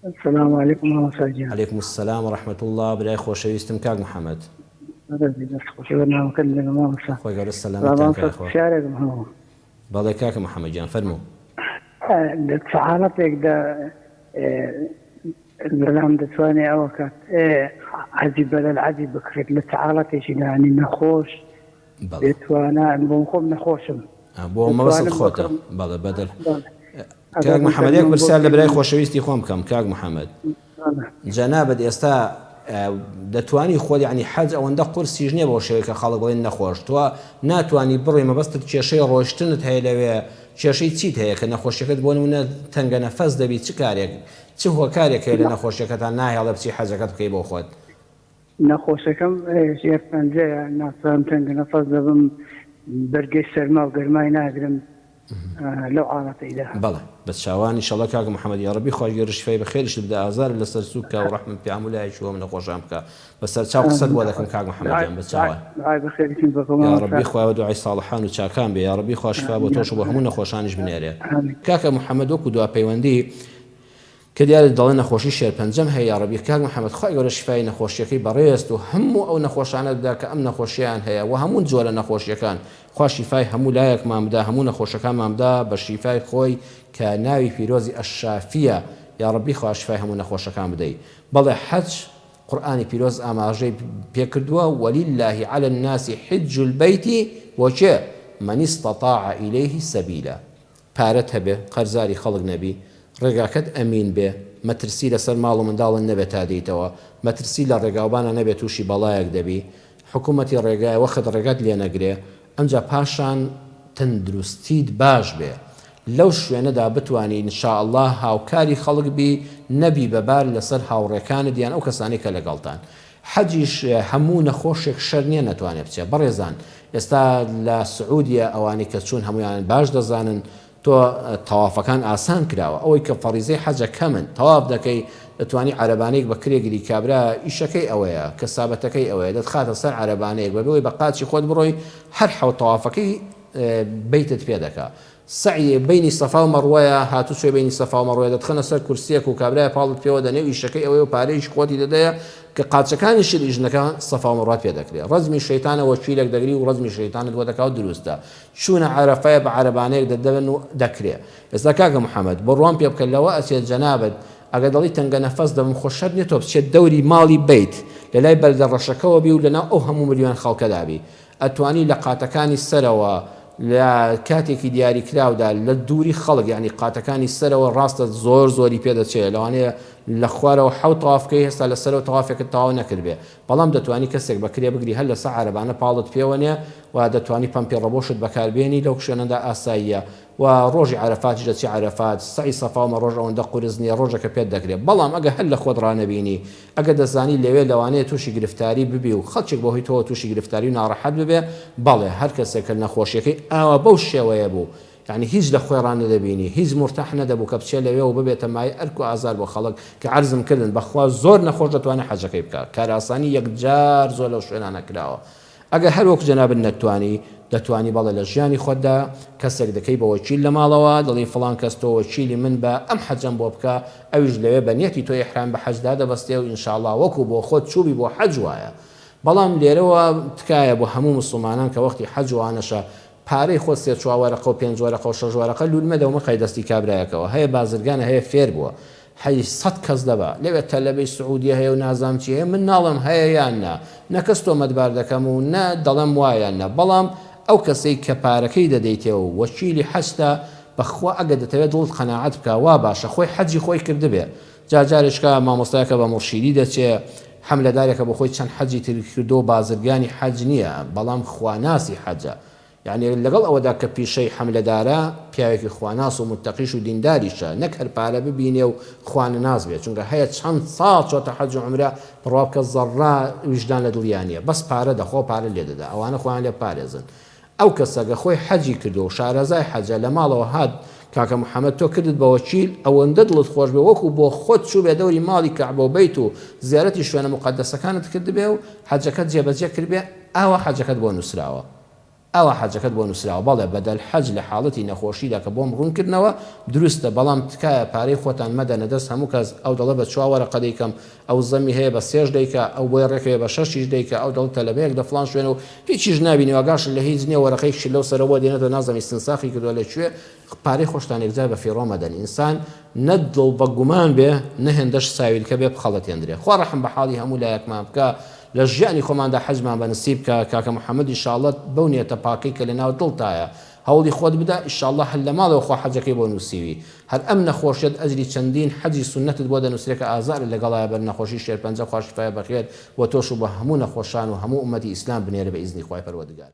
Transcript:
السلام علیکم مامۆستا گیان. علیکم السلام و رحمة اللە برای خۆشەویستم کاک محمد. بەڕێزی دەست خۆش بەرنامەکەت لەگەڵ مامۆستا. خوای گەورە سەلامەتتان مامۆستا کا یاخوا. پرسیارێکم هەبوو. بەڵێ کاکە محمد گیان فەرموو. لە چ حاڵەتێکدا زەلام دەتوانێ ئەوە کات عەجی بەدەل عەجی بکڕێت لە چ حاڵەتێکیدا یانی نەخۆش بەڵێ. بێ توانا بۆ خۆم نەخۆشم بۆ مەبەستت دەتوانم خۆتە بکڕم بەڵێ بەدەل بەڵێ ئەگەر کاک محمد یەک دەرمان بۆ پرسیار لە برای بکڕم خۆشەویستی خۆم بکەم کاک محمد بەڵێ. جەنابت ئێستا دەتوانی خۆت یانی حەج ئەوەندە قورسیش نیە بەو شێوەی کە خەڵک بڵێن نەخۆش تۆ ناتوانی بڕۆی مەبەستت کێشەی ڕۆشتنت هەیە لەوێ کێشەی چیت هەیە کە نەخۆشیەکەت بۆ نمونە تەنگە نەفەس دەبی چ کارێک چ هۆکارێک هەیە لە نەخۆشیەکەتا ناهێڵێ بچی حەجەکەت بکەی بۆ خۆت؟ نەخۆشەکەم شێرپەنجەیە ناتوانم تەنگە نەفەس دەبم بەرگەی سەرما و گەرمای ناگرم لەو حاڵەتەیدا. بەڵێ بە چاوان ئیشەڵا کاکە محمد یاڕەبی خوای گەورە شیفای بەخێریشت بدا ئازارت لەسەر سوک کا و ڕەحمت پێ هەموو لایەکی و هەموو نەخۆشان بکا بەسەر چاو قسەت بۆ دەکەم کاک محمد گیان بە چاوان. دوعای بەخێریشم بکە مامۆستا. یاڕەبی خوایە دوعای ساڵحان و چاکان بێ یاڕەبی خوا شیفا بۆ تۆش و بۆ هەموو نەخۆشانیش بنێرێ. کاکە محمد وەکو دوا پەیوەندی کە دیارە دەڵێ نەخۆشی شێرپەنجەم هەیە یاڕەبی کاک محمد خوای گەورە شیفای نەخۆشیەکەی بەڕێزت و هەموو ئەو نەخۆشانەت بدا کە ئەم نەخۆشیەیان هەیە وە هەموو جۆرە نەخۆشیەکان خوا شیفای هەموو لایەکمان بدا هەموو نەخۆشەکانمان بدا بە شیفای خۆی کە ناوی پیرۆزی الشافیە یاڕەبی خوا شیفای هەموو نەخۆشەکان بدەی بەڵێ حەج قورئانی پیرۆز ئاماژەی پێکردووە وللە علی الناس حج البیت بۆ کێ من استطاع الیه سبیلا پارەت هەبێ، قەرزاری خەڵک نەبی، ڕێگاکەت ئەمین بێ، مەترسی لەسەر ماڵ و منداڵت نەبێ تا دێیتەوە، مەترسی لە ڕێگاوبانا نەبێ تووشی بەڵایەک دەبی، حکوومەتی ڕێگای وەخت ڕێگات لێ نەگرێ، ئەمجا پاشان تەندروستیت باش بێ، لەو شوێنەدا بتوانی ان شاء اللە هاوکاری خەڵک بی، نەبی بە بار لەسەر هاوڕێکانت یان ئەو کەسانەی کە لەگەڵتان. حەجیش هەموو نەخۆشێک شەر نیە نەتوانێ بچێ بەڕێزان ئێستا لە سعودیە ئەوانەی کە چوون هەموویان باش دەزانن تۆ تەوافەکان ئاسان کراوە ئەوەی کە فەڕیزەی حەجە کەمن تەواف دەکەی دەتوانی عەرەبانەیەک بە کرێ گری کابرا ئیشەکەی ئەوەیە کەسابەتەکەی ئەوەیە دەتخاتە سەر عەرەبانەیەک بەبێ ئەوەی بە قاچی خۆت بڕۆی هەر حەوت تەوافەکەی بەیتت پێ دەکا سەعی بەینی سەفا و مەڕوەیە، هاتوچۆی بەینی سەفا و مەڕوەیە، دەتخەنە سەر کورسیەک و کابرایە پاڵت پێوە دەنێ و ئیشەکەی ئەوەیە و پارەیش خۆتی دەدەیە کە قاچەکانیشت ئیش نەکا سەفا و مەڕوات پێ دەکرێ. ڕەجمی شەیتانە وەکیلێک دەگری و ڕەجمی شەیتانت بۆ دەکا و دروستە. چوونە عەرەفەیە بە عەرەبانەیەک دەدەن و دەکرێ. ئێستا کاکە محەمەد بڕوام پێ بکە لەوە ئەچێ جەنابت ئەگەر دەڵێی تەنگە نەفەس دەبم خۆ شەرت نیە تۆ بچێت دەوری ماڵی بەیت لە لای بەردە ڕەشەکەوە بی و لەناو ئەو هەموو ملیۆن خەڵکەدا بی ئەتوانی لە قاتەکانی سەرەوە لە کاتێکی دیاریکراودا لە دووری خەڵک یانی قاتەکانی سەرەوە ڕاستە زۆر زۆری پێ دەچێ لەوانەیە لە خوارەوە حەوت تەواف بکەی هێستا لە سەرەوە تەوافێکت تەواو نەکردبێ بەڵام دەتوانی کەسێک بە کرێ بگری هەر لەسەر عەرەبانە پاڵت پێوە نێ و دەتوانی پەمپی ڕەبۆشت بەکار بێنی لەو شوێنەدا ئاساییە و ڕۆژی عەرەفاتیش دەچی عەرەفات سەعی سەفا و مەڕۆش ئەوەندە قورس نییە ڕۆژەکە پێت دەکرێ بەڵام ئەگەر هەر لە خۆت ڕانەبینی ئەگەر دەزانی لەوێ لەوانەیە تووشی گرفتاری ببی و خەڵکێک بەهۆی تۆوە تووشی گرفتاری و ناڕەحەت ببێ، بەڵێ هەر کەسێک کە نەخۆشیەکەی ئاوا بەو شێوەیە بوو، یانی هیچ لە خۆی ڕانەدەبینی، هیچ مورتاح نەدەبوو کە بچێ لەوێ و ببێتە مایەی ئەرک و ئازار بۆ خەڵک، کە عەرزم کردن بەخوا زۆر نەخۆش دەتوانێ حەجەکەی بکا، کارئاسانی یەکجار زۆر لەو شوێنانە کراوە. ئەگەر هەر وەک جەنابت نەتتوانی، دەتوانی بەڵێ لە ژیانی خۆتدا کەسێک دەکەی بە وەکیل لە ماڵەوە، دەڵێی فڵان کەس تۆ وەکیلی من بە ئەم حەجەم بۆ بکە، ئەویش لەوێ بە نیەتی تۆ ئیحرام بە حەج دادەبەستێ و ئینشاڵڵا وەکو بۆ خۆت چووبی بۆ حەج وایە. بەڵام لێرەوە تکایە بۆ هەموو موسڵمانان کە وەختی حەج وانەشە پارەی خۆت سێ چوا وەرەقە و پێنج وەرەقە و شەش وەرەقە لوول مەدە و مەخەی دەستی کابرایەکەوە هەیە بازرگانە هەیە فێر بووە هەی سەت کەس دەبا لەوێ تەلەبەی سعودیە هەیە و نازانم چی هەیە من ناڵێم هەیە یان نا نە کەس تۆمەتبار دەکەم و نە دەڵێم وا یان نا بەڵام ئەو کەسەی کە پارەکەی دەدەیتێ و وەکیلی حەجتە بەخوا ئەگەر دەتەوێ دڵت قەناعەت بکا وا باشە خۆی حەجی خۆی کردبێ جا جارێکە مامۆستایەکە بە موڕشیدی دەچێ حەملەدارێکە بۆ خۆی چەند حەجی تر کردووە بازرگانی حەج نییە بەڵام خواناسی حەجە یەعنی لەگەڵ ئەوەدا کە پیشەی حەملەدارە، پیاوێکی خواناس و متەقیش و دینداریشە، نەک هەر پارە ببینێ و خوانەناس بێ، چونکە هەیە چەند ساڵ چۆتە حەج و عومرە، بڕوا بکە زەڕڕە ویژدان لە دڵیا نیە، بەس پارە دەخوا و پارە لێ دەدا، ئەوانە خۆیان لێ بپارێزن. ئەو کەسە گە خۆی حەجی کردووە و شارەزای حەجە، لە ماڵەوە هات کاکە محمد تۆ کردت بە وەکیل، ئەوەندە دڵت خۆش بێ وەکو بۆ خۆت چووبێ دەوری ماڵی کەعبە و بەیت و زیارەتی شوێنە موقەدەسەکانت کردبێ و حەجەکەت جێبەجێ کردبێ، ئاوا حەجەکەت بۆ نووسراوە. ئاوا حەجەکەت بۆ نوسراوە بەڵێ بەدەل حەج لە حاڵەتی نەخۆشیدا کە بۆم ڕوون کردنەوە دروستە بەڵام تکایە پارەی خۆتان مەدەنە دەست هەموو کەس ئەو دەڵێ بە چوا وەرەقە دەیکەم ئەو زەمی هەیە بە سێش دەیکا ئەو بۆی ڕێکەوێ بە شەشیش دەیکا ئەو دەڵێ تەلەبەیەک لە فڵان شوێنە و هیچیش نابینی و ئاگاشت لە هیچ نیە وەرەقەیەکیشت لەو سەرەوە بۆ دێنێتەوە نازانم ئیستنساخی کردوە لە کوێ پارەی خۆشتان یەکجار بە فیڕۆ مەدەن ئینسان نە دڵ بە گومان بێ نە هێندەش ساویلکە بێ بخەڵەتێندرێ خوا ڕەحم بە حاڵی هەموو لایەکمان بکا لە ژیانی خۆماندا حەجمان بە نسیب کا کاکە محمد ان شاء اللە بەو نیەتە پاکەی کە لەناو دڵتایە هەوڵی خۆت بدە ان شاء اللە هەر لە ماڵەوە خوا حەجەکەی بۆ نوسیوی هەر ئەم نەخۆشیەت ئەجری چەندین حەجی سوننەتت بۆ دەنوسرێ کە ئازارت لەگەڵایە بەر نەخۆشی شێرپەنجە خوا شیفای بەخێر بۆ تۆش و بۆ هەموو نەخۆشان و هەموو ئومەتی ئیسلام بنێرێ بە ئیزنی خوای پەروەردگار.